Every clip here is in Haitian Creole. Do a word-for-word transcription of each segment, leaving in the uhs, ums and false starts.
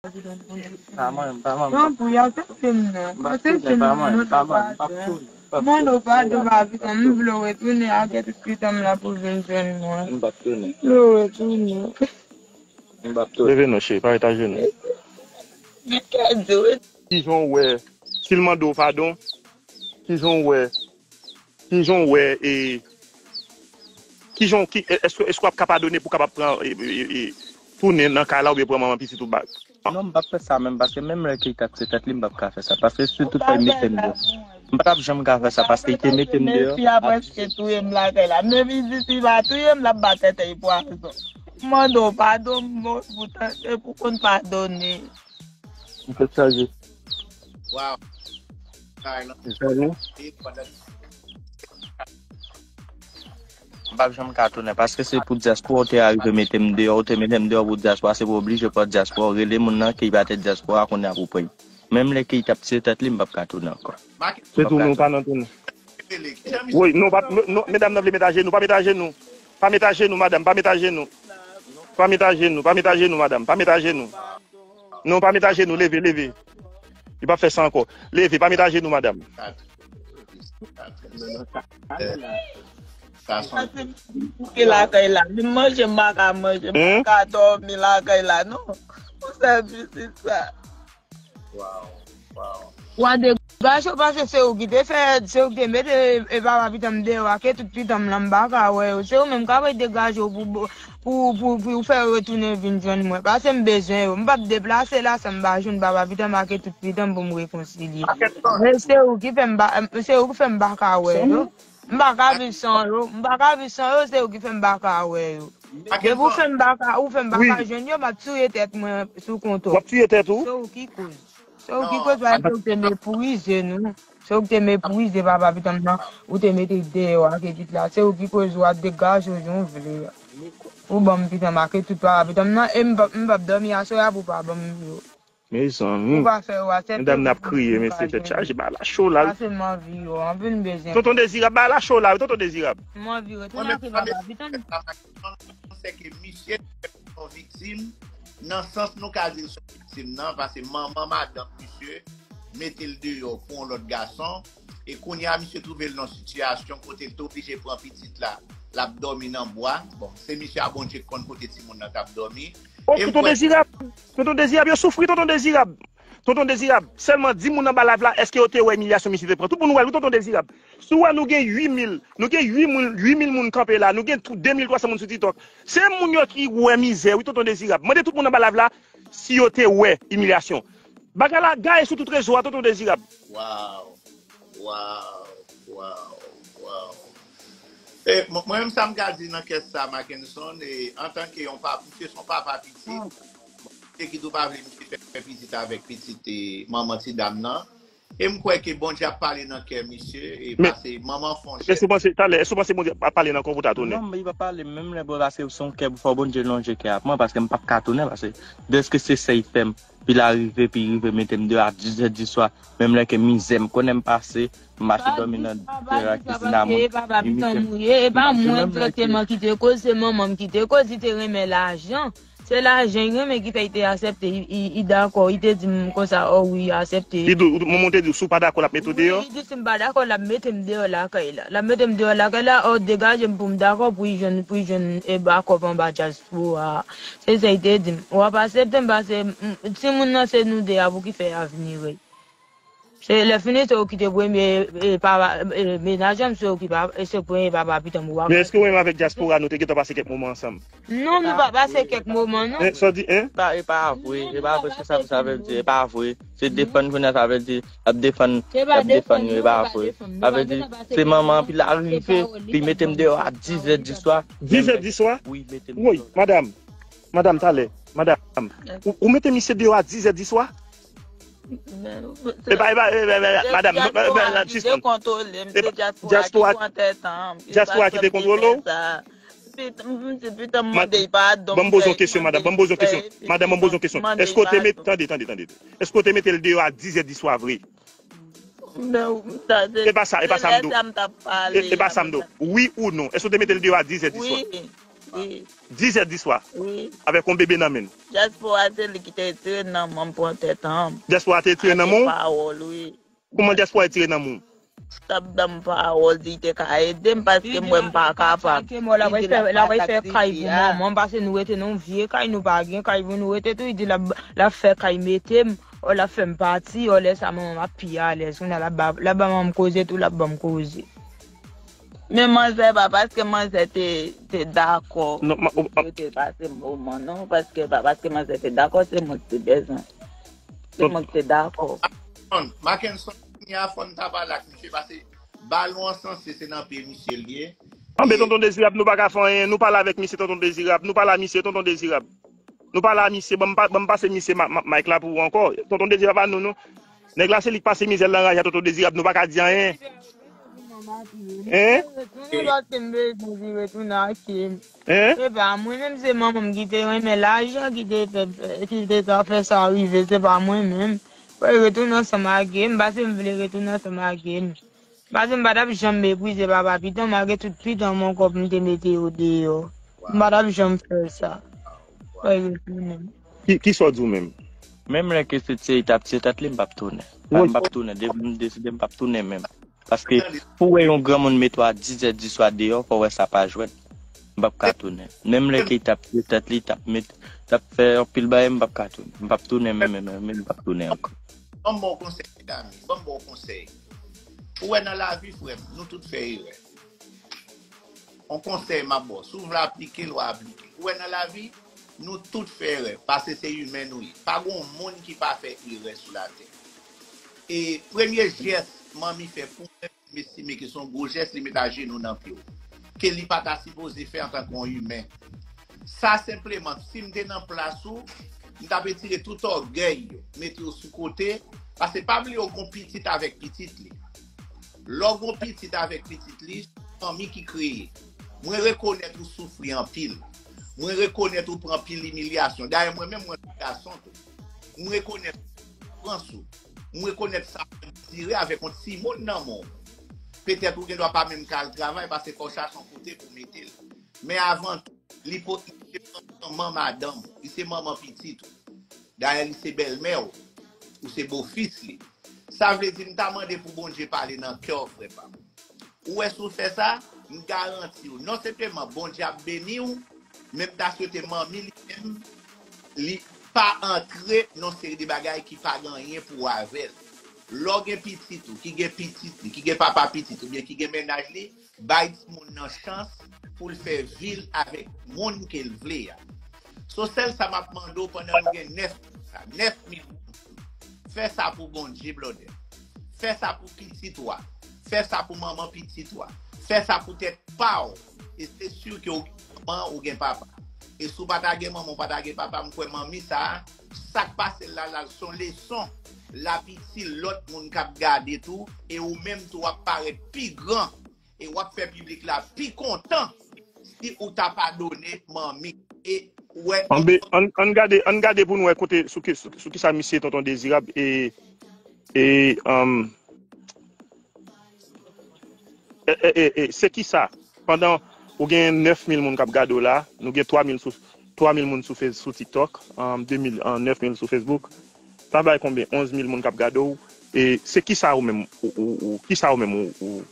Pa manyen m, pa manyen m. Non, pou y a tande m non. Pase se moun mwen pa mwen, pa mwen, pa mwen. Mwen nou pa dou pa vitan, m vle w retounen ak tout pitan m la pou vin jwenn mwen. M p ap tounen. M vle w retounen. M p ap tounen. Leve non, cheri, pa ret ajenou. Gen kè di w. Kijan w wè, si l mande w padon, kijan w wè, kijan w wè, e, kijan, ki, èske, èske w ap ka padone pou w kapab pran, e, e, e, tounen nan kay la oubyen pran manman pitit ou bak? Non, m p ap fè sa menm, paske menm lè ke l t ap se tèt li, m p ap ka fè sa, paske se tout fè l mete m deyò. M pa t ap janm ka fè sa, paske l te mete m deyò. Fi a prèske touye m lakay la. Men pitit li pa touye m, l ap ba tèt li pwazon. M mande w padon, m bon pou tande, pou konn padone. M fèk chaje. Waw. Kay lan. Ou konnen? M p ap janm ka tounen, paske se pou dyaspora w te arive mete m deyò, ou te mete m deyò pou dyaspora, se pou oblije pa dyaspora, w rele moun nan ke l pa te dyaspora, kounye a pou pran. Menm lè ke l t ap tire tèt li, m p ap ka tounen ankò. Se tou, nou pa nan tounen. Wi, non, pa, non, medam nan vle met ajenou, pa met ajenou. Pa met ajenou, madanm, pa met ajenou. Pa met ajenou, pa met ajenou, madanm, pa met ajenou. Non, pa met ajenou, leve, leve. Li p ap fè sa ankò. Leve, pa met ajenou, madanm. Sa se bouke lakay la. Li manje, m pa ka manje, m pa ka dòmi lakay la, non. Pou sèvis sa. Waw, waw. W a degaje w, paske se ou ki te fè, se ou ki te mete, e, papa pitan m deyò ak tout pitan m lan, m pa ka wè yo. Se ou menm k ap degaje w pou, pou, pou, pou w fè yo retounen vin jwenn mwen. Paske m bezwen yo. M p ap deplase la san m pa jwenn papa pitan m ak tout pitan m pou m rekonsilye. Men se ou ki fè m pa, se ou ki fè m pa ka wè yo. M pa ka viv san yo. M pa ka viv san yo, se ou ki fè m pa ka wè yo. Depi ou fè m pa ka, ou fè m pa ka jwenn yo, m ap touye tèt mwen sou kont ou. W ap touye tèt ou? Se ou ki koz. Se ou ki koz, paske ou te meprize nou. Se ou ki te meprize papa pitan m nan, ou te mete l deyò ak elit la. Se ou ki koz, w ap degaje w jan w vle. Ou ban m pitan m ak tout papa pitan m nan, e m p ap, m p ap dòmi aswè a pou w pa ban m yo. Mezanmi. Ou pa fè yo aksepte. Medam nan ap kriye, mesye, tèt chaje, bagay la cho la. Pase m anvi yo, anvi m bezwen. Tonton Dezirab, bagay la cho la, wi, Tonton Dezirab. M anvi retounen ak papa pitan m. Se ke misye se yon viktim, nan sans nou ka di l se yon viktim nan, paske manman madanm misye mete l deyò pou yon lòt gason, e kounye a misye twouve l nan yon sitiyasyon kote l te oblije pran pitit la, l ap dòmi nan bwa. Bon, se misye a Bondye k konn kote timoun nan t ap dòmi. O, Tonton Dezirab, Tonton Dezirab, yo soufri, Tonton Dezirab. Tonton Dezirab, sèlman di moun anba live la, èske yo te wè imilyasyon misye te pran? Tout moun wè l, wi, Tonton Dezirab. Si w wè nou gen uit mil, nou gen uit mil, uit mil moun kanpe la, nou gen tou de mil twa san moun sou TikTok. Se moun yo ki wè mizè, wi, Tonton Dezirab. Mande tout moun anba live la si yo te wè imilyasyon. Bagay la gaye sou tout rezo a, Tonton Dezirab. Waw, waw, waw, waw. E, mwen, mwen menm sa m ka di nan kè sa, Mackenson, e, antanke yon pa, misye se yon papa pitit, misye ki tou pa vle misye fè, fè pitit avèk pitit, e, manman ti dam nan. E m kwè ke Bondye ap pale nan kè misye, e, pase manman fè yon jès. Èske w panse, talè, èske w panse Bondye ap pale nan kè w pou ta tounen? Non, li pa pale menm lè, bro, paske se yon kè, fò Bondye lonje kè a pou mwen, paske m p ap ka tounen, paske dèske se sa l fè m, pi l arive, pi l rive mete m deyò a diz è di swa, menm lè ke mizè m konnen m pase, m mache dòmi nan tè a ki se nan mwen. E pa papa pitan m ou ye, e pa mwen direkteman ki te koz, se manman m ki te koz, li te renmen lajan. Se lajan li renmen ki fè li te aksepte, li, li, li dakò, li te di m konsa, o wi, aksepte. Li di w, manman w te di w, si w pa dakò, l ap mete w deyò? Wi, li di si m pa dakò, l ap mete m deyò lakay la. L ap mete m deyò lakay la, o degaje m pou m dakò pou li jwenn, pou li jwenn, e, bakòp anba dyaspora a. Se sa li te di m. W ap aksepte m pase, m, timoun nan se nou de a pou ki fè avni yo. Se lè fini, se ou ki te premye, e, papa, e, mennaj an, se ou ki pa, e, se premye papa pitan m ou pa. Men èske ou menm avèk dyaspora nou te gentan pase kèk moman ansanm? Non, nou pa pase kèk moman, non. Sa w di, en? Pa, e pa vre, e pa vre, se sa sa vle di, e pa vre. Se defann kounye a sa vle di, l ap defann, l ap defann yo, e pa vre. Sa vle di, se manman an, pi l arive, pi mete m deyò a diz è di swa. Diz è di swa? Wi, mete m deyò. Woy, madanm, madanm, talè, madanm, ou, ou mete misye deyò a diz è di swa? Epa, epa, epa, epa, madanm, dyaspora ki te kontwole m, se dyaspora ki pran tèt an, dyaspora ki te kontwole w? Ban m poze yon kesyon, madanm, ban m poze yon kesyon. Madanm, ban m poze yon kesyon. Èske w te met, tande, tande, tande. Èske w te mete l deyò a diz è di swa vre? E pa sa, e pa sa m di w. E, e pa sa m di w. Wi ou non? Èske w te mete l deyò a diz è di swa? Wi. Dizè di swa. Wi. Avèk yon bebe nan men l. Dyaspora se li ki te retire nan men m, pran tèt an m. Dyaspora te retire nan men w? Pawòl, wi. Kòman dyaspora retire nan men w? T ap ban m pawòl, di te ka ede m paske m wè m pa kapab. Li di l ap atake m, l ap fè kay pou manman m, paske nou rete nan yon vye kay, nou pa gen kay pou nou rete tou. Li di l ap, l ap fè kay mete m, ò l ap fè m pati, ò lè sa manman m ap pi alèz. Kounye a l ap ba, l ap ba manman m koze tou, l ap ban m koze. Men manzè pa paske manzè te, te dakò. Non, ma, ou, Yo te pase moman, non, paske pa paske manzè te dakò, se mwen ki te bezwen. Se mwen ki te dakò. Mackenson, Mackenson, kounye a fò n ta pale ak misye, paske balon an sanse se nan pye misye l ye. Anben, Tonton Dezirab, nou pa ka fè anyen. Nou pale avèk misye, Tonton Dezirab. Nou pale a misye, Tonton Dezirab. Nou pale a misye, ban m pa, ban m pase misye ma, ma, mic la pou ou ankò. Tonton Dezirab a nou, non. Nèg la, se li k pase mizè l nan raje a Tonton Dezirab, nou pa ka di anyen. Hein? Retounen paske m bezwen vin retounen ak m. Hein? Se pa mwen menm, se manman m ki te renmen lajan, ki te fè, ki te ta fè sa rive, se pa mwen menm. Fò l retounen ansanm ak m, paske m vle retounen ansanm ak m. Paske m pa t ap janm meprize papa pitit an, malgre tout pitit an m ankò pou m te mete yo deyò. M pa t ap janm fè sa. Fò l retounen. Ki, ki sa w di w menm? Menm lè ke se ti li t ap tiye tèt li, m p ap tounen. M p ap tounen. Depi m deside, m p ap tounen menm. Paske pou w wè yon granmoun mete w a dizè di swa deyò, fò w wè sa pa jwèt. M p ap ka tounen. Menm lè ke li t ap tiye tèt li, t ap met, t ap fè anpil bagay, m p ap ka tounen. M p ap tounen menm, menm, menm, m p ap tounen ankò. Ban m ba w konsèy, medam, ban m ba w konsèy. Ou wè nan lavi, frè m, nou tout fè erè. On konsèy m ap ba w. Si w vle aplike l, w a aplike l. Ou wè nan lavi, nou tout fè erè, paske se imen nou ye. Pa gon moun ki pa fè erè sou latè. E premye jès manmi fè pou mwen, m estime ke se yon gwo jès, li met ajenou nan pye w. Ke li pa ta sipoze fè antanke yon imen. Sa senpleman, si m te nan plas ou, m t ap retire tout ògèy yo, mete yo sou kote, paske pa bliye w gon pitit avèk pitit li. Lè w gon pitit avèk pitit li, se fanmi ki kreye. Mwen rekonèt ou soufri anpil. Mwen rekonèt ou pran anpil imilyasyon. Dayè, mwen menm, mwen se gason tou. Mwen rekonèt soufrans ou. Mwen rekonèt sa w andire avèk yon timoun nan men w. Petèt ou gen dwa pa menm ka al travay, paske fò w chache yon kote pou w mete l. Men avan tou, li po-, li se manman madanm ou, li se manman pitit ou. Dayè, li se bèlmè w, ou se bofis li. Sa vle di, m ta mande pou Bondye pale nan kè w, frè pa m. Ou wè, si w fè sa, m garanti w, non senpleman Bondye ap beni w, men m ta swete manmi li menm, li pa antre nan seri de bagay ki pa gen anyen pou w avè l. Lè w gen pitit ou, ki gen pitit li, ki gen papa pitit, oubyen ki gen mennaj li, bay timoun nan chans pou l fè vi l avèk moun ke l vle a. So, sèl sa m ap mande w, pandan nou gen nèf, nèf mil moun, fè sa pou Bondye, blòdè. Fè sa pou pitit ou a. Fè sa pou manman pitit ou a. Fè sa pou tèt pa w. E se si ke ou gen manman, ou gen papa. E si w pa ta gen manman, ou pa ta gen papa, m kwè manmi sa a, sa k pase l la, la, se yon leson l ap itil lòt moun k ap gade tou, e ou menm tou w ap parèt pi gran, e w ap fè piblik la pi kontan si ou ta padone manmi. E wè. Anben, ann, ann gade, ann gade pou n wè kote, sou ki, sou, sou ki sa misye Tonton Dezirab e, e, um, e, e, e, e, se ki sa? Pandan ou gen nèf mil moun k ap gade w la, nou gen twa mil sou, twa mil moun sou Face-, sou TikTok, um, de mil, um, nèf mil sou Facebook. Sa bay konbyen? Onz mil moun k ap gade w. E se ki sa ou menm, ou, ou, ou, ki sa ou menm, ou, ou,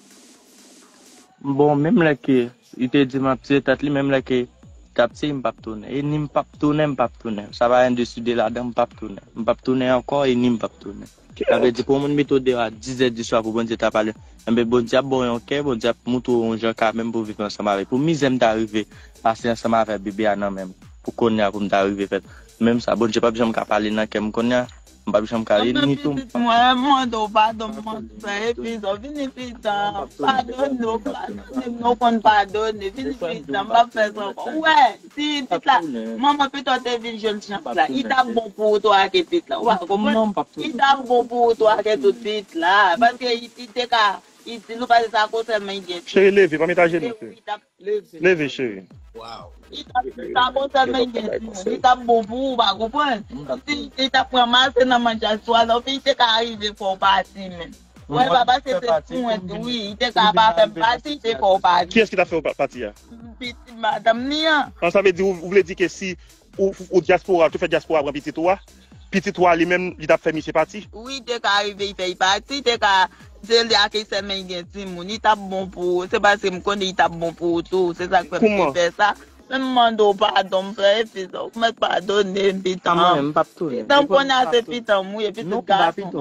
Bon, menm lè ke li te di m ap tiye tèt li, menm lè ke t ap tiye, m p ap tounen. E ni m p ap tounen, m p ap tounen. Sa pa gen de si de ladan, m p ap tounen. M p ap tounen ankò, e ni m p ap tounen. Sa vle di, pou yon moun mete w deyò a dizè di swa pou Bondye ta pale, enben Bondye ap ba w yon kè, Bondye ap montre w yon jan kanmenm pou viv ansanm avè l. Pou mizè m ta rive pase ansanm avè bebe a nan men m, pou kounye a pou m ta rive fè menm sa, Bondye p ap janm ka pale nan kè m kounye a, m p ap janm ka li ni tou. Mwen, mwen mande w padon, mwen mande w fè epi sa, vini pitan, padone w, padone m, nou konn padone, vini pitan, m p ap fè sa ankò. Ou wè, si pitit la, manman pito te vin jwenn chans la, li t ap bon pou ou twa ke pitit la, ou pa konprann? Li t ap bon pou ou twa ke tout pitit la, paske li, li te ka, li di nou, paske sa konsèlman li gen. Cheri, leve, pa met ajenou, cheri. Leve, cheri. Wow. Li t ap, li t ap bon sèlman li gen timoun. Li t ap bon pou ou, pa konprann? Si li t ap ranmase nan manje a swa, non, fi, li te ka rive fè w pati menm. Wè, papa, se te pou mwen tou, wi. Li te ka pa fè m pati, li te fè w pati. Kiyès ki t ap fè w pa-, pati a? pitit madanm li an. An, sa vle di, ou, ou vle di ke si ou, ou dyaspora, ou te fè dyaspora pran pitit ou a, pitit ou a li menm, li t ap fè misye pati? Wi, te ka rive, li fè li pati, te ka, se li ak li sèlman li gen timoun, li t ap bon pou ou. Se paske m konnen li t ap bon pou ou tou. Se sa k fè m te fè sa. Men m mande w padon, m fè efiza, ou mèt padone m, pitan. Mwen menm, m p ap tounen. Pitan, kounye a se pitan m, wi, epi tout gason.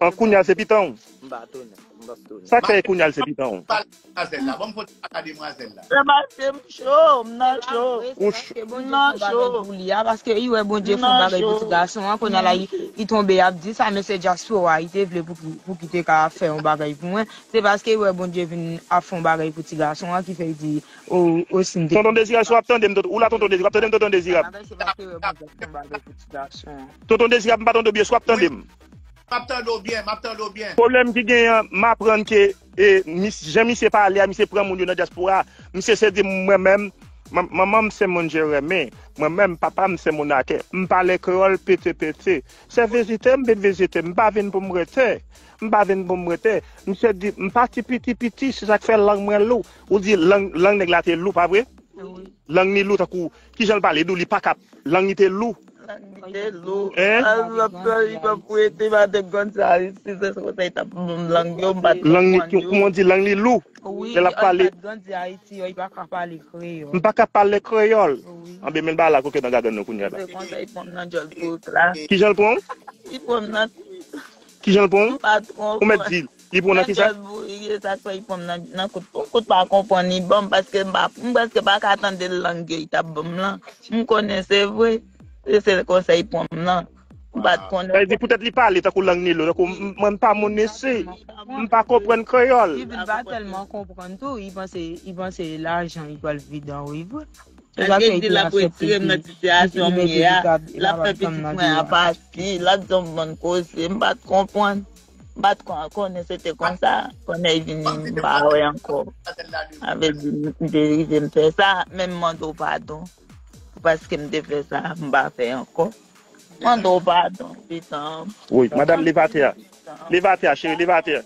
An, kounye a se pitan w. M pa tounen. M p ap tounen. Sa k fè kounye a l se pitan w? Pale demwazèl la. Ban m fon ti pale demwazèl la. Se paske m cho, m nan cho. Ou cho. M nan cho. Pou li a, paske li wè Bondye fè yon bagay pou ti gason an, kounye a la, li, li tonbe ap di sa, men se dyaspora, li te vle pou ki, pou ki te ka fè yon bagay pou mwen. Se paske li wè Bondye vin ap fè yon bagay pou ti gason an, ki fè li di, o, o, si m te. Tonton Dezirab, si w ap tande m, tonton, ou la, Tonton Dezirab, tande m, Tonton Dezirab. Se paske li wè Bondye ap fè yon bagay pou ti gason an. Tonton Dezirab, m pa tande w byen, si w ap tande m. M ap tande w byen, m ap tande w byen. Pwoblèm ki genyen an, m aprann ke, e, mis, jan misye pale a, misye pran moun yo nan dyaspora. Misye se di mwen menm, man-, manman m se moun Jeremi, mwen menm papa m se moun Akè. M pale kreyòl pete pete. Se vizite m vin vizite, m pa vin pou m rete. M pa vin pou m rete. Misye di, m pati piti piti, se sa k fè lang mwen lou. Ou di lang, lang nèg la te lou, pa vre? Wi. Lang li lou tankou, kijan l pale, di w li pa ka, lang li te lou. Lang li te lou. Hein? Al, l ap fè, li p ap rete, pa te konn sa, si se konsa, li t ap ban m lang yo, m pa t konprann yo. Lang li, kouman w di, lang li lou? Wi, lè l ap pale. Li pa t grandi Ayiti, yo, li pa ka pale kreyòl. M pa ka pale kreyòl. Wi. Anben, men l ba la koke nan gagann nou kounye a la. Se konsa, li pran m nan djòl pou la. Kijan l pran w? Li pran m nan. Kijan l pran w? M pa t konprann. Ou mèt di l. Li pran w nan kisa? Nan djòl pou li ye, sa k fè li pran m nan, nan kout, kout pa konprann li ban m, paske m pa, m prèske pa ka tande lang yo li t ap ban m lan. M konnen se vre. Se, se konsa li pran m lan. M pa t konnen. Sa vle di poutèt li pale tankou lang li lou, tankou m, m, mwen m pa moun isi. M pa konprann kreyòl. Li vin pa tèlman konprann tou, li panse, li panse lajan li pral vide anwo, li vre. Paske l di l ap retire m nan sitiyasyon m ye a, l ap fè pitit mwen a pati, l ap di yon bann koze, m pa t konprann. M pa t kon-, konnen se te konsa, kounye a l vini, m pa wè ankò. Sa vle di, m te rive, m fè sa, men m mande w padon. Paske m te fè sa, m pa fè ankò. Mande w padon, pitan. Wi, madanm, leve atè a. Leve atè a, cheri, leve atè a.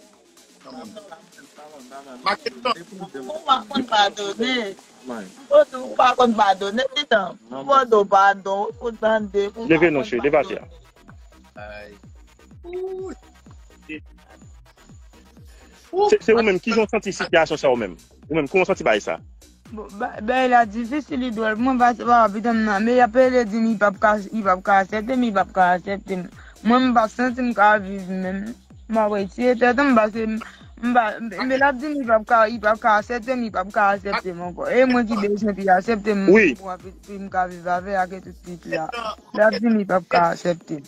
Ou pa konn padone. Ou pa konn padone, pitan. Mande w padon, ou tande. Leve non, cheri, leve atè a. Se, se ou menm, kijan w santi sitiyasyon sa ou menm? Ou menm, kòman w santi bagay sa? Bon, ba-, bagay la difisil, li dwòl pou mwen, paske papa pitit mwen nan, men y ap rele di m li p ap ka, li p ap ka aksepte m, li p ap ka aksepte m. Mwen, m p ap santi m ka viv menm. M ap retire tèt mwen, paske m, m pa, men l ap di m li p ap ka, li p ap ka aksepte m, li p ap ka aksepte m ankò. E mwen ki bezwen pou l aksepte m, pou, pou m ka viv avè l ak tout pitit la. L ap di m li p ap ka aksepte m.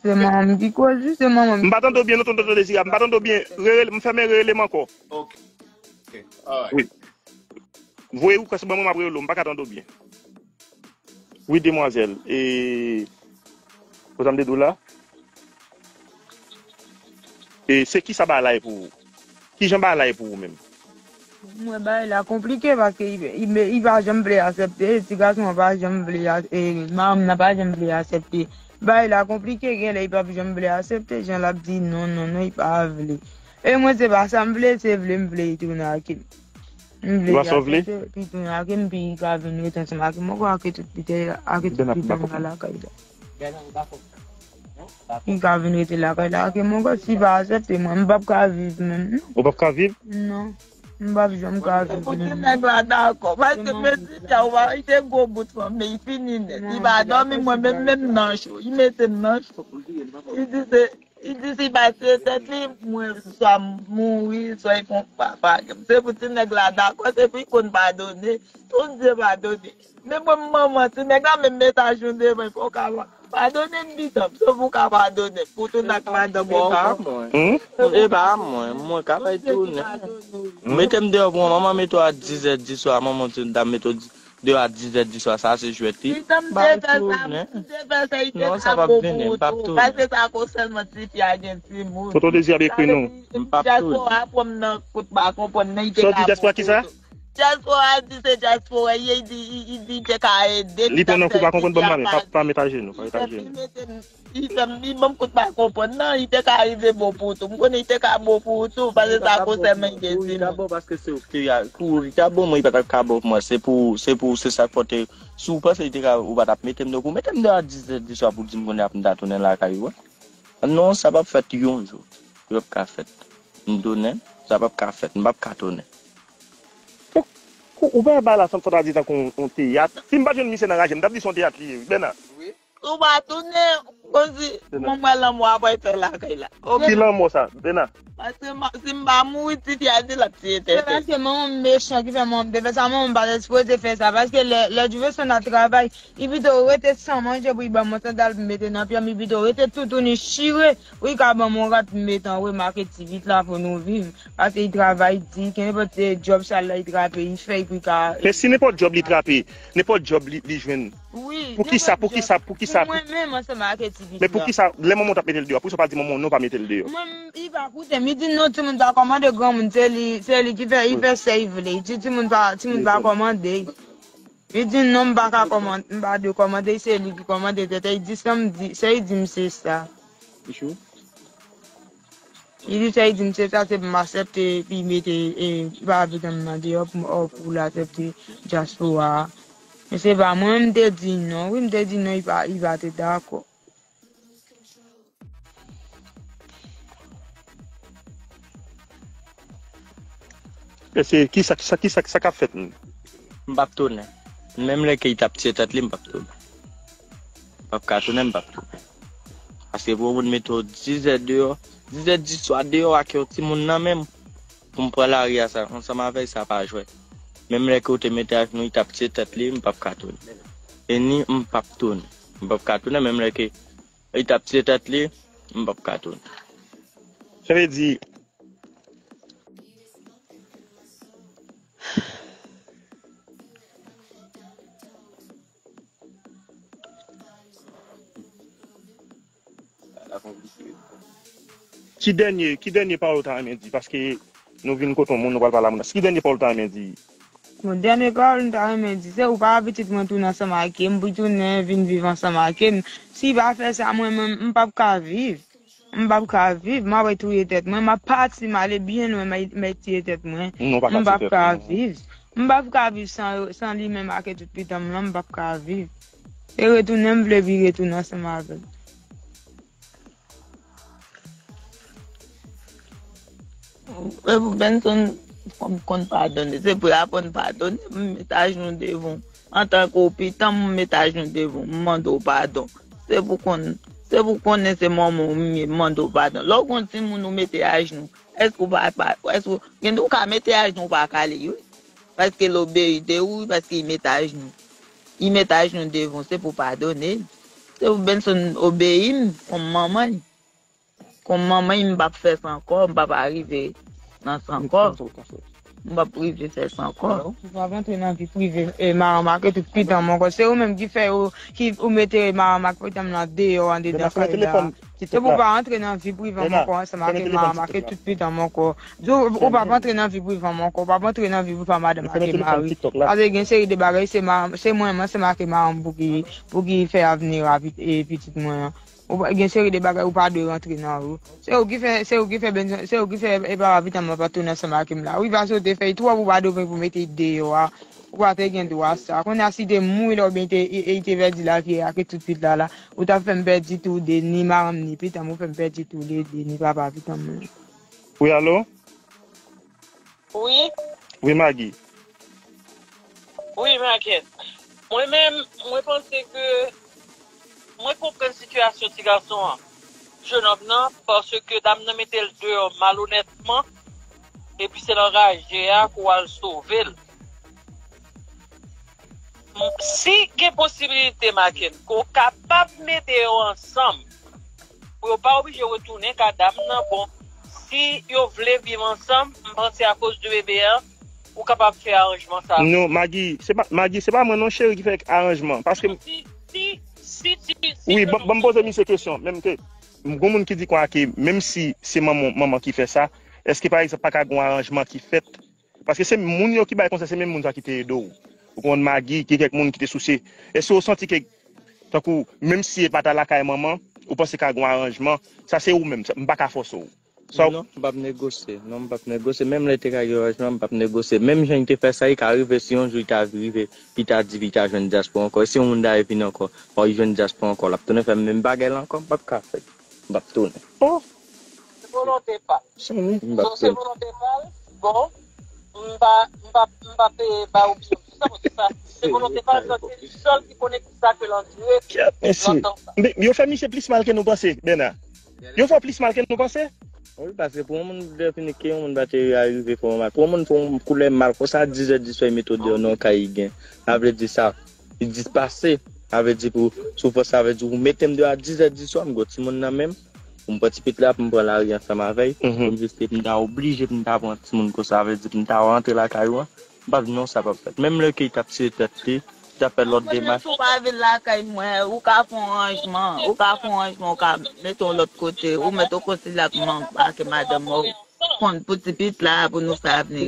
Se manman m ki koz li, se manman m. M pa tande w byen non, tonton Dezirab, m pa tande w byen. Rele, m fèmen rele m ankò. Ok. Ok. Alright. Wi. Voye ou kòs ban mwen, m ap rele w, m pa ka tande w byen. Wi, demwazèl. E, kote m te di w la? E, se kisa bagay la ye pou ou? Kijan bagay la ye pou ou menm? Mwen, bagay la konplike paske li, li, li pa janm vle aksepte. Ti gason an pa janm vle a-, e, manman m nan pa janm vle aksepte. Bagay la konplike, genlè li p ap janm vle aksepte. Jan l ap di non, non, non, li pa vle. E mwen, se pa sa m vle, se vle m vle li tounen ak li. M vle li aksepte, li tounen ak li, pi li ka vin rete ansanm ak li. Mwen kwè ak tout pitit, ak tout pitit mwen lakay la. Li ka vin rete lakay la, ke mwen kwè si pa aksepte mwen, m p ap ka viv menm, non. Ou p ap ka viv? Non. M p ap janm ka viv menm. Pou ti nèg la dakò, paske men ti fi a, ou pa, li te gwo bout fanm, men li fini nèt. Li pa dòmi, mwen menm, menm nan cho, li mete m nan cho. Li di se, li di si pa se tèt li, mwen swa m mouri, swa li fon papa. Se pou ti nèg la dakò, se pou li konn padone. Tout Dye padone. Men mwen, m manman ti nèg la, menm metaj nou devan, fò w ka pa-, padone m, pitan m, sòf ou ka padone m, pou tounen ak madanm ou ankò. E pa mwen. E pa mwen, mwen ka fè tounen. Mete m deyò pou mwen, manman mete w a dizè diswa, manman w di m ta mete w di-, deyò a dizè diswa, sa se jwèt li. Pitan m te fè sa, m te fè sa, li te ta bon pou ou tou. Paske sa ko sèlman ti fi a gen timoun. Tonton Dezi ap ekri nou. M p ap tounen. Dyaspora pran m nan kout ba konprann, men li te ka bon pou ou tou. Dyaspora di se dyaspora, ye, li di, li, li di te ka ede. Li pran nan kou, pa konprann, ban m la men, pa, pa met ajenou, pa met ajenou. Li fè m, li ban m kout pa konprann nan, li te ka rive bon pou ou tou. M konnen li te ka bon pou ou tou, paske sa konsènan mwen gen di. Li ta bon paske se ou ki te a, pou li ta bon, mwen, li pa t ap ka bon pou mwen. Se pou, se pou, se sa k fè w te, si w panse li te ka, ou pa t ap mete m deyò, ou mete m deyò a dis zè di swa pou di m kounye a pou m ta tounen lakay ou a. Non, sa p ap fèt yon jou. Li p ap ka fèt. M tounen, sa p ap ka fèt. M p ap ka tounen. Ou, ou pa bay la, sa, sa ta di tankou yon, yon teyat. Si m pa t jwenn misye nan raje, m t ap di se yon teyat li ye, wi, Bèna. Wi. Ou pa tounen, konsi, mwen, mwen, lanmò a pral fè lakay la. Oke. Ki lanmò sa, Bèna? Paske ma-, si m pa mouri, ti fi a di l ap tiye tèt. Se paske manman m mechan ki fè manman m te fè sa. Manman m pa t sipoze fè sa. Paske lè, lè Diveson ap travay, li pito rete san manje pou li ban m yon sandal pou m mete nan pye m. Li pito rete toutouni chire pou li ka ban m yon rad pou m mete anwo, make ti vit la pou nou viv. Paske li travay di, kenpòt djòb sal la li trape, li fè pou li ka. Men si nenpòt djòb li trape, nenpòt djòb li, li jwenn. Wi, poukisa, poukisa, poukisa? Pou mwen menm ansanm ak ti vit la. Men poukisa, lè manman w t ap mete l deyò, poukisa w pa di manman w non pa mete l deyò? Mwen, li pa koute m, li di non, timoun pa kòmande granmoun, se li, se li ki fè, li fè sa li vle. Li di timoun pa, timoun pa kòmande. Li di non, m pa ka kòmande, m pa dwe kòmande, se li ki kòmande tèt li. Li di sa m di, sa li di m se sa. Li di sa li di m se sa, se pou m aksepte, epi mete, e, pa vin nan deyò pou, pou l aksepte dyaspora a. Men se pa mwen, m te di non, wi, m te di non, li pa, li pa te dakò. Èske, kisa, kisa, kisa, kisa k ap fèt menm? M p ap tounen. Menm lè ke li t ap tiye tèt li, m p ap tounen. M p ap ka tounen, m p ap tounen. Paske pou yon moun mete w dis zè deyò, dis zè di swa deyò ak yon timoun nan men m, pou m pran lari a sa, ansanm avè l, sa pa jwèt. Menm lè ke w te mete ajenou, li t ap tiye tèt li, m p ap ka tounen. E ni m p ap tounen. M p ap ka tounen, menm lè ke li t ap tiye tèt li, m p ap ka tounen. Sa vle di, ki dènye, ki dènye pawòl ou ta renmen di? Paske nou vin kote yon moun, nou pral pale a moun nan. Ki dènye pawòl ou ta renmen di? Bon, dènye pawòl m ta renmen di, se ou pa pitit mwen tounen ansanm ak m, pou tounen vin viv ansanm ak m. Si pa fè sa, mwen menm, m p ap ka viv. M p ap ka viv, m ap touye tèt mwen, m ap pati, m ale byen lwen, m ap, m ap tiye tèt mwen. Non, pa ka tiye tèt ou, non. M p ap ka viv. M p ap ka viv san, san li menm ak tout pitit mwen, m p ap ka viv. E retounen, m vle vin retounen ansanm avè l. E pou Benson, fò m konn padone. Se pou l aprann padone, m met ajenou devan w. Antanke w pitit mwen, m met ajenou devan w, m mande w padon. Se pou konn, se pou konnen se manman w m ye, m mande w padon. Lè w gon timoun ou mete ajenou, èske w pa, pa, èske w, gen de w ka mete ajenou w pa kale, wi. Paske l obeyi de ou, paske li met ajenou. Li met ajenou devan w, se pou padone l. Se pou Benson obeyi m, kòm manman l. Kòm manman, m p ap fè sa ankò, m p ap rive nan sa ankò. M p ap rive fè sa ankò. Ou p ap antre nan vi prive, e, manman ak tout pitit mwen ankò. Se ou menm ki fè ou, ki ou mete manman ak pitit mwen deyò andedan kay la. Se pou w pa antre nan vi prive mwen ankò ansanm ak manman ak tout pitit mwen ankò. Di w, ou p ap antre nan vi prive mwen ankò, ou p ap antre nan vi prive madanm ak mari. Paske gen seri de bagay, se ma-, se mwen, mwen, se manman pou ki, pou ki fè avni a pit-, e, pitit mwen an. Ou pa, gen seri de bagay ou pa dwe rantre nan yo. Se ou ki fè, se ou ki fè Benson, se ou ki fè e papa pitit mwen pa tounen ansanm ak m la. Wi, paske ou te fè l twòp, ou pa dwe pou mete l deyò a. Ou pa te gen dwa sa. Kounye a si te mouri la oubyen te, e, e, te pèdi lavi ak tout pitit la la, ou t ap fè m pèdi tou de, ni manman m, ni pitit mwen, ou fè m pèdi tou le de, ni papa pitit mwen. Wi, alo? Wi. Wi, Magi. Wi, Marquette. Mwen menm, mwen panse ke mwen konprann sitiyasyon ti gason an, jenòm nan, paske dam nan mete l deyò malonètman, epi se nan raje a pou al sove l. Si gen posibilite, Marquette, ke w kapab mete yo ansanm, pou yo pa oblije retounen ka dam nan, bon, si yo vle viv ansanm, m panse akoz de bebe a, ou kapab fè aranjman sa. Non, Magi, se pa, Magi, se pa mwen non, cheri, ki fè aranjman. Paske si, si, si, si, si wi, ban m poze misye kesyon, menm ke, gon moun ki di konsa ke, menm si se manman, manman ki fè sa, èske, pa egzanp, pa ka gon aranjman ki fèt Paske se moun yo ki bay konsèy, se menm moun sa ki te ede w. Ou konprann, Magi, gen kèk moun ki te souse. Èske w santi ke, tankou, menm si e pa ta lakay manman, ou panse ka gen yon aranjman? Sa se ou menm, sa, m pa ka fòse w. Sa w- Non, m p ap negosye. Non, m p ap negosye. Menm lè te ka gen aranjman, m p ap negosye. Menm jan li te fè sa, li ka rive si yon jou li ta rive, li ta di li ta jwenn dyaspora ankò. E si yon moun ta vin ankò, fò li jwenn dyaspora ankò, l ap tounen fè menm bagay la ankò, m p ap ka fè. M p ap tounen. Oh, Se volonte pa l. Samy. M p ap So se tounen. Volonte pa l, bon, m pa, m pa, m pa pe ba opsyon sou sa, paske sa, se volonte pa l, se li sèl ki konnen ki sa ke l andire Kèt, mesye. lontan sa. Men, yo fè misye plis mal ke nou panse, Bèna. Yo fè w plis mal ke nou panse. Wi, paske pou yon moun defini ke yon moun pa te arive fè yon mal. Pou yon moun fè yon koulè mal konsa, dizè di swa, li mete w deyò nan yon kay li gen. Sa vle di sa. Li dispase. Sa vle di pou, sou fòs, sa vle di ou mete m deyò a dizè di swa, m gen yon timoun nan men m. Pou m pran ti pit la, pou m pran lari ansanm avè l. Pou m jis, m ta oblije pou m ta pran timoun konsa, sa vle di pou m ta rantre lakay ou an. M pa vin non, sa p ap fèt. Menm lè ke li t ap tire tèt li, li t ap fè lòt demach. Si w pa vin lakay mwen, ou ka fè yon ranjman, ou ka fè yon ranjman, ou ka mete w lòt kote, ou mete w konsilye ak manman ak madanm ou, konn pou ti pit la, pou nou fè avni.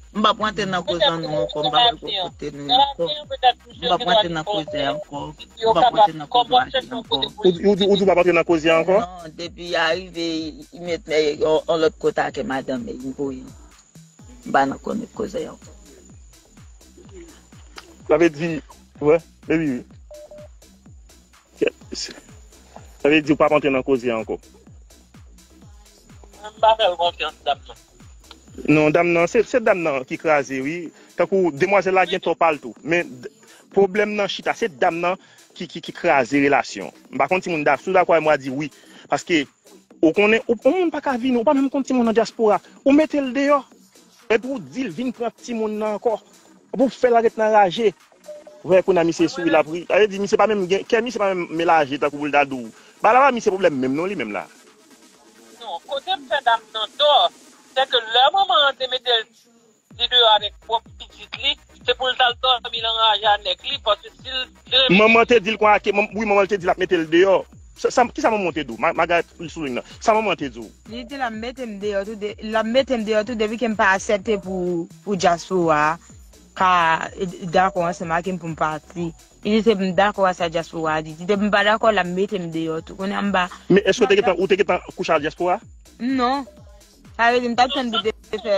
M p ap rantre nan koze nou ankò, m p ap rantre kote nou ankò. M p ap rantre nan koze ankò. M p ap rantre nan koze ankò. Ou, ou, ou di w p ap antre nan koze a ankò? Non, depi arive, li met yon lòt kote ak madanm li, li voye. M pa nan koze koze ankò. Sa vle di, wè, baby, wi. Sa vle di ou p ap antre nan koze a ankò. M pa fè l konfyans, dam nan. Non, dam nan, se, se dam nan ki kraze, wi. Tankou demwazèl la gen tò pa l tou. Men d- pwoblèm nan chita, se dam nan ki, ki, ki kraze relasyon. M pa konn si moun da, si w dakò avè m, w a di wi. Paske, ou konnen, ou, yon moun pa ka vini, ou pa menm konn timoun nan dyaspora. Ou mete l deyò. Epi w di l vin pran timoun nan ankò. Epi w fè l ret nan raje. Ou wè kounye a misye souri l ap ri. Sa vle di misye pa menm gen, kè misye pa menm melaje tankou pou l ta di w. Bagay la pa misye pwoblèm menm non li menm la. Non, kote m fè dam nan tò, se ke lè manman an te mete l li deyò avèk pwòp pitit li, se pou l t al dòmi nan raje a nèg li, paske si l te renmen Manman te di l konsa ke, manm- wi, manman l te di l ap mete l deyò. Sa, sa, kisa manman w te di w? Ma- Maga li sou liy nan. Sa manman w te di w? Li di l ap mete m deyò tou de, l ap mete m deyò tou depi ke m pa aksepte pou, pou dyaspora a ka dakò ansanm ak m pou m pati. Li di se m dakò a sa dyaspora a di. Li di depi m pa dakò, l ap mete m deyò tou. Kounye a m pa. Men èske w te gentan, ou te gentan kouche ak dyaspora? Non. Sa vle di m t ap tann li te fè,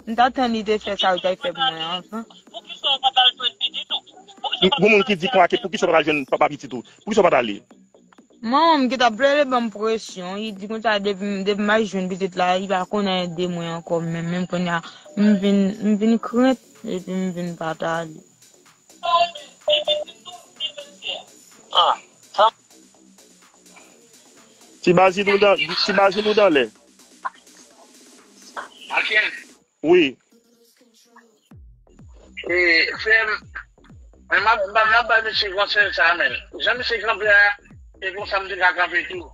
m t ap tann li te fè sa l t ap fè pou mwen anvan. Poukisa w pa t al jwenn li ditou? Poukisa w pa Gon moun ki di konsa ke poukisa w pa t al jwenn papa pitit ou? Poukisa w pa t ale? Manman m ki t ap plede ban m presyon, li di konsa depi m, depi m al jwenn pitit la, li pa konn anyen de mwen ankò menm, menm kounye a, m vin, m vin krent, epi m vin pa t ale. Ah, sa Ti Bazil ou dan, ti Bazil ou dan lè. Aken. Wi. E, frè m, men m ap, m ap, m ap bay mesye konsèy sa, men. Jan mesye kanpe a, e konsa m te ka kanpe tou.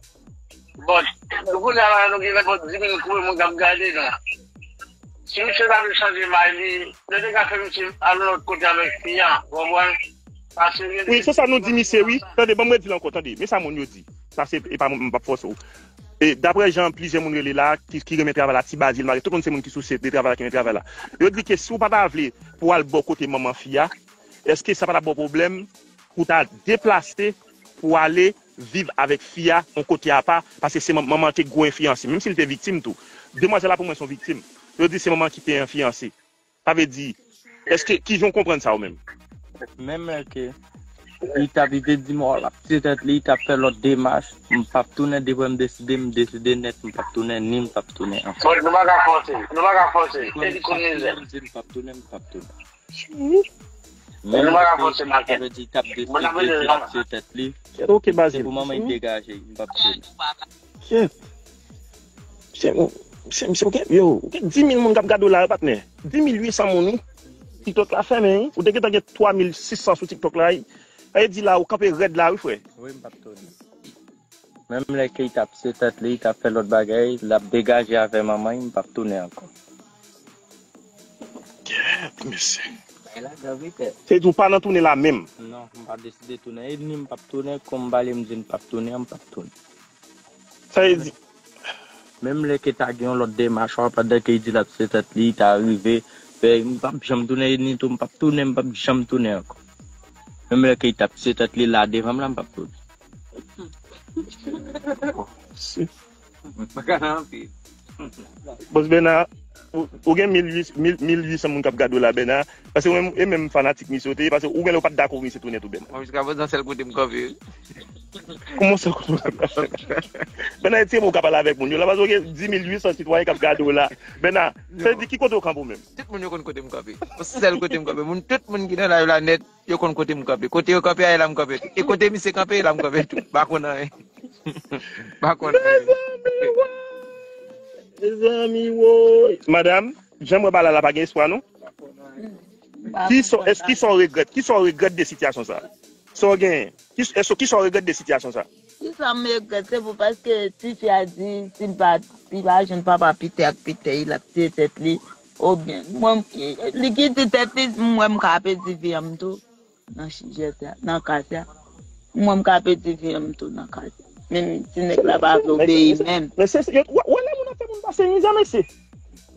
Bon, nou kounye a la, nou gen nenpòt dis mil kou moun k ap gade nou. Si misye ta vle chanje may li, yo te ka fè misye al yon lòt kote avèk fi a, w konprann? Paske gen Wi, se sa nou di misye, wi. Tande, ban m redi l ankò, tande. Men sa moun yo di. Sa se, e pa mwen, m p ap fòse w. E daprè jan plizyè moun rele la, ki, ki renmen travay la, Ti Bazil, Mari, tout moun se moun ki souse de travay la, ki renmen travay la. Yo di ke si w pa ta vle pou w al bò kote manman fi a, èske sa pa t ap ba w pwoblèm pou w ta deplase pou w ale viv avèk fi a yon kote apa, paske se man- manman an te gwo enfliyanse, menm si l te viktim tou. Demwazèl la pou mwen se yon viktim. Yo di se manman ki te enfliyanse. Sa vle di, èske, kijan w konprann sa ou menm? Menm lè ke li t ap, li te di m, oh, l ap tire tèt li, li t ap fè lòt demach, m p ap tounen, depi m deside, m deside nèt, m p ap tounen, ni m p ap tounen ankò. Bon, nou pa ka fòse, nou pa ka fòse. Se li konn mizè. M di m p ap tounen, m p ap tounen. Nou pa ka fòse Maken. Sa vle di, li t ap deside, li t ap tire tèt li. Ok, Se Bazil. Pou manman li degaje, m p ap tounen. Shit. Se, se, se, se, yo, gen dis mil moun k ap gade w la, patnè. Dis mil uit san moun, wi. TikTok la fèmen, wi. Ou te gentan gen twa mil sis san sou TikTok la, wi. Sa vle di la, ou kanpe rèd la, wi, frè. Wi, m p ap tounen. Menm lè ke li t ap tire tèt li, li t ap fè lòt bagay, l ap degaje avè manman l, m p ap tounen ankò. Mesye. Se di w pa nan tounen la menm. Non, m pa deside tounen. E ni m p ap tounen, kon m pale m di m p ap tounen, m p ap tounen. Sa vle di, Menm lè ke ta gen yon lòt demach, pandan ke li di l ap tire tèt li, ta rive, Bèy, m p ap janm tounen, Nito, m p ap tounen, m p ap janm tounen ankò. Menm lè ke l t ap tiye tèt li la devan m la, m p ap tounen. Bòs Bèna, ou, ou gen mil uit, mil, mil uit san moun k ap gade w la, Bèna. Paske ou menm, e menm fanatik misye ou te ye, paske ou genlè ou pa t dakò misye tounen tou, Bèna. Mwen jiska prezan sèl kote m kanpe. Kòman w sèl kote w kanpe? Bèna, e tire w ka pale avèk moun yo la, paske ou gen dis mil uit san sitwayen k ap gade w la. Bèna, sa vle di ki kote w kanpe ou menm? Tout moun yo konn kote m kanpe. Yon sèl kote m kanpe. Moun, tout moun ki nan live la nèt, yo konn kote m kanpe. Kote yo kanpe a, e la m kanpe tou. E kote misye kanpe, e la m kanpe tou. M pa konn anyen. M pa konn anyen. Mezanmi, woy. Mezanmi, woy. Madanm, jan m wè bagay la, pa gen espwa, non? Ki sa, èske ki sa w regrèt? Ki sa w regrèt de sitiyasyon sa? Sa w genyen? Ki, èske ki sa w regrèt de sitiyasyon sa? Ki sa m regrèt? Se pou paske tifi a di, si l pa, li pa jwenn papa Pitè ak Pitè, l ap tiye tèt li. Oubyen, mwen, li kite tèt li, mwen m ka pèdi vi an m tou. Nan chijè sa, nan ka sa. Mwen m ka pèdi vi an m tou nan ka sa. Menm ti nèg la pa vle obeyi menm. Men se, se, yo, wè, wè lè moun ap fè moun pase mizè, mesye.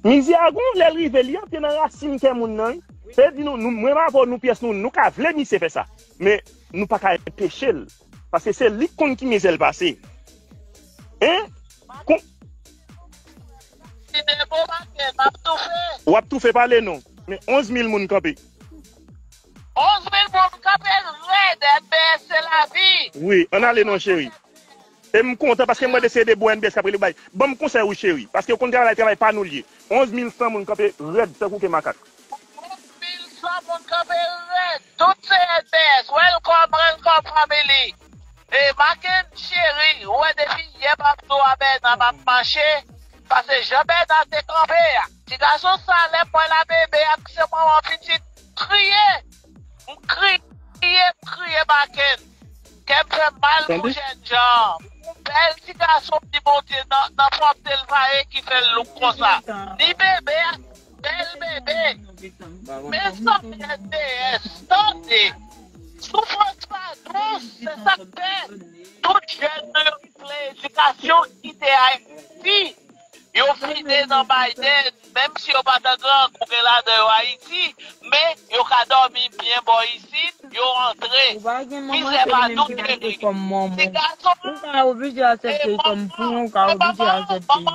Mizè a gon lè l rive, li antre nan rasin kè moun nan, wi. Se di nou, nou, mwen m avè w, nou pyès nou, nou ka vle misye fè sa. Men nou pa ka anpeche l. Paske se li k konn ki mizè l pase. Hein? Kon... Li depo make, m ap toufe. W ap toufe, pale non. Men onz mil moun kanpe. Onz mil moun kanpe rèd, M B S se lavi. Wi, ann ale non, cheri. E m kontan paske m wè de se de bon M B S k ap rele bay. Ban m konsèy wi, cheri, paske w konn travay la, travay pa nou l ye. Onz mil san moun kanpe rèd tankou ke makak. Onz mil san moun kanpe rèd. Tout se M B S. Welcome, welcome, family. E Maken cheri, ou wè depi yè m ap di w a Bèna m ap mache, paske jan Bèna te kanpe a. Ti gason sa, lè m wè l a bebe ak se manman pitit, kriye. M kriye, m kriye Maken. Kè m fè mal pou jènjan. Yon bèl ti gason m di Bondye nan, nan fòm te l pa ye ki fè l louk konsa. Ni bebe a, bèl bebe. Mezanmi, M B S, tande. Soufrans pa dous, se sa k fè tout jèn nou yo ki vle edikasyon kite Ayiti. Yo fide nan Biden, menm si yo pa t an grangou, gen ladan yo Ayiti, men yo ka dòmi byen bò isit, yo antre. Mizè pa dous, cheri. Ti gason, ou ka oblije aksepte l kòm pou ou, ou ka oblije aksepte l. Ou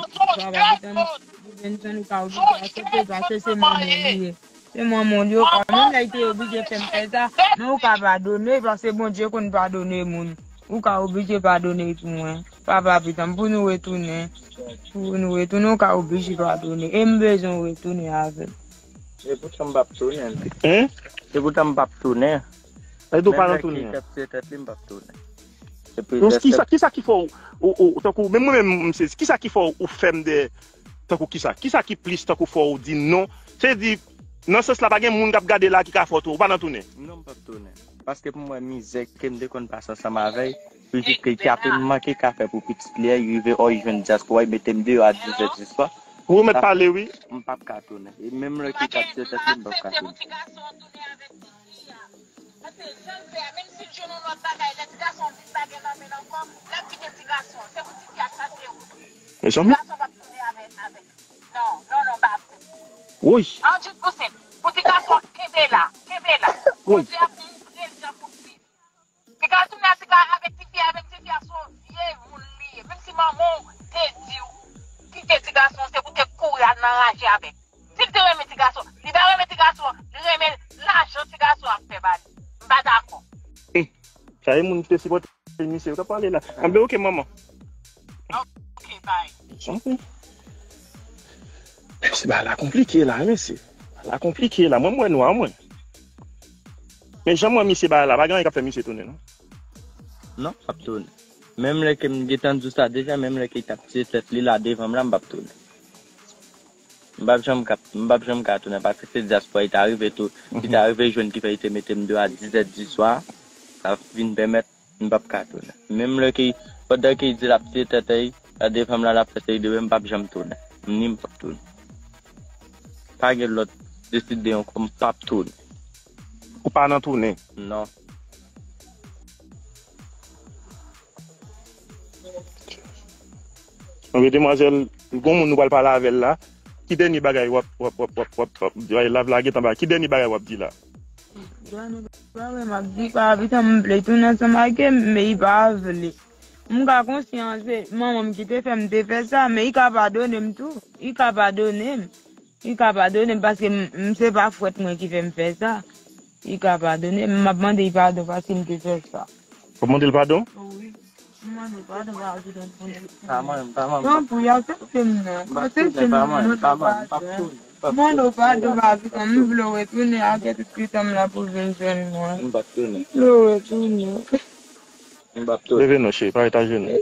ka oblije aksepte l, paske se manman w li ye. Se manman w li, ou ka, menm lè l te oblije fè m fè sa, men ou ka padone, paske Bondye konn padone moun. Ou ka oblije padone pou mwen. Papa pitan, pou nou retounen. Pou nou retounen, ou ka oblije padone. E m bezwen w retounen avè m. E poutan m p ap tounen. Hein? E poutan m p ap tounen. Menm lè ki t ap tiye tèt li, m p ap tounen. Kisa, kisa ki fè w, ou, ou, tankou, menm mwen menm, m sezi, kisa ki fè w, ou fè m de, tankou kisa, kisa ki plis tankou fè w di non? Se di, nan sans la, pa gen moun k ap gade la ki ka fè w tou, ou pa nan tounen. Non, m p ap tounen. Paske pou mwen, mizè ke m te konn pase ansanm avè l, pou jis ke l te ap manke ka fè pou pitit li a, li rive, o, li jwenn dyaspora, li mete m deyò a dis zè di swa. Ou remèt pale, wi. M p ap ka tounen. E menm lè ki t ap tiye tèt li, m p ap ka tounen. Paske jan l fè a, menm si l jwenn yon lòt bagay, lè ti gason vin pa gen nan men l ankò, l ap kite ti gason an. Se pou tifi a chache wout li. Mezanmi. Ti gason p ap tounen avè, avè. Non, non, non, m pa aksepte. Woy. An tout pou senp, pou ti gason an kenbe la, kenbe la. Woy. Bondye ap montre l jan pou l viv. Li ka tounen a ti ka avèk tifi a, menm tifi a se yon vye moun li ye. Menm si manman w te di w kite ti gason, se pou te kouri al nan raje avè l. Si l te renmen ti gason, li pa renmen ti gason, li renmen lajan ti gason ap fè ba li. M pa dakò. Sa e moun ki te sipòte misye, yo t ap pale la. Anben, oke, manman. Oke, bay. Santi. Mesye, bagay la konplike la, mesye. Bagay la konplike la. Mwen, mwen nwa, mwen. Men jan mwen misye bagay la, pa gen anyen k ap fè misye tounen, non. Non, p ap tounen. Menm lè ke m gentan di w sa deja, menm lè ke l t ap tiye tèt li la devan m la, m p ap tounen. M p ap janm ka, m p ap janm ka tounen, paske se dyaspora li ta rive tou, li ta rive jwenn ki fè li te mete m deyò a dis zè di swa, sa vin pèmèt m p ap ka tounen. Menm lè ke, pandan ke li di l ap tiye tèt li, la devan m la, l ap fè seri de bagay, m p ap janm tounen. Ni m p ap tounen. Pa gen lòt deside yon kò, m p ap tounen. Ou pa nan tounen? Non. Anben, demwazèl, gon moun nou pral pale avè l la. Ki dènye bagay w ap, w ap, w ap, w ap, w ap, w ap di? Ay, lav la gentan ba. Ki dènye bagay w ap di la? Dwa nou pa wè m ap di pa abitan m vle tounen ansanm ak yo, men li pa vle. M ka konsyan se manman m ki te fè m te fè sa, men li ka padone m tou. Li ka padone m. Li ka padone m paske m, m se pa fwèt mwen ki fè m fè sa. Li ka padone m. M ap mande li padon paske m te fè sa. W ap mande l padon? Wi. M mande padon pa abitan m. Pa mwen, pa mwen. Tanpri, aksepte m non. M pa Aksepte tounen, m pa non. mwen, Mande pa w mwen. M p ap padon. tounen. M p ap Mande w tounen. padon pa abitan m. M vle w retounen ak tout tan m la pou vin jwenn mwen. M p ap tounen. M vle w retounen. M p ap tounen. Leve non, cheri, parèt ajenou.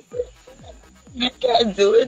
Mwen ka di w.